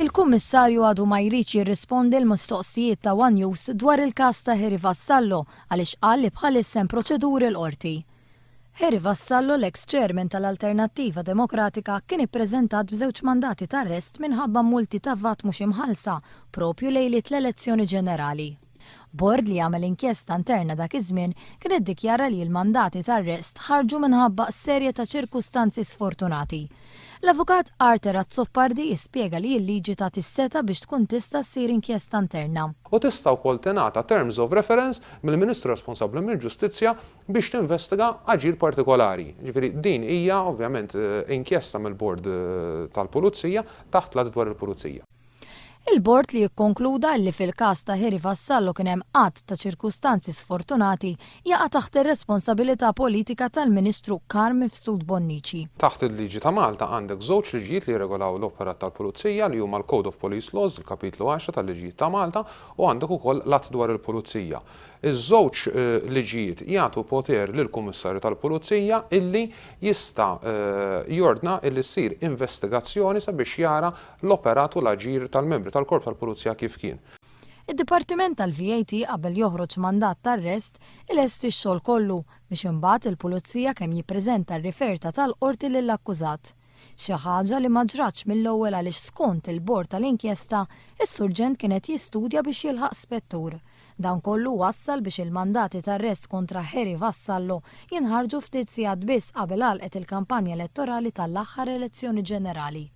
Il-Kummissarju għadu ma jridx jirrispondi l-mistoqsijiet ta' one News dwar il-każ ta' Harry Vassallo għaliex qal li bħalissa hemm proċeduri l-Qorti. Harry Vassallo, l-eks chairman tal-Alternattiva Demokratika, kien ippreżentat b'żewġ mandati t'arrest minħabba multi ta' vat mhux imħallsa propju lejliet l-elezzjoni ġenerali. Bord li għamel inkjesta interna dak iż-żmien kien iddikjara li l-mandati t'arrest ħarġu minħabba serje ta' ċirkustanzi sfortunati. L-Avukat Arthur Azzopardi jispjega li l-liġi tagħti s-setgħa biex tkun tista' ssir inkjesta interna. U tista' wkoll tingħata terms of reference mill-Ministru responsabbli mill-Ġustizzja biex tinvestiga aġir partikolari. Jiġifieri din hija ovvjament inkjesta mill-Bord tal-Pulizija taħt l-Att dwar il-Pulizija. Il-Bord li kkonkluda li fil-każ ta' Harry Vassallo kien hemm għadd ta' ċirkustanzi sfortunati jaqa' taħt ir-responsabilità politika tal-Ministru Carm Mifsud Bonnici. Taħt il-liġi ta' Malta għandek żewġ liġijiet li jirregolaw l-operat tal-Pulizija li huma l-Code of Police Laws, il-Kapitlu 10 tal-Liġijiet ta' Malta, u għandek ukoll l-Att dwar il-Pulizija. Iż-żewġ liġijiet jagħtu poter lill-Kummissarju tal-Pulizija illi jista' jordna illi ssir investigazzjoni sabiex jara l-operat u l-aġir tal-membri tal-Korp tal-Pulizija kif kien. Id-Dipartiment tal-VAT qabel joħroġ mandat t'arrest ilesti x-xogħol kollu biex imbagħad il-Pulizija kemm jippreżenta r-riferta tal-Qorti lill-akkużat. Xi ħaġa li ma ġratx mill-ewwel għaliex skont il-Bord tal-Inkjesta, is-Surġent kien qed jistudja biex jilħaq Spettur. Dan kollu wassal biex il-mandati t'arrest kontra Harry Vassallo jinħarġu ftit sigħat biss qabel għalqet il-kampanja elettorali tal-aħħar elezzjoni ġenerali.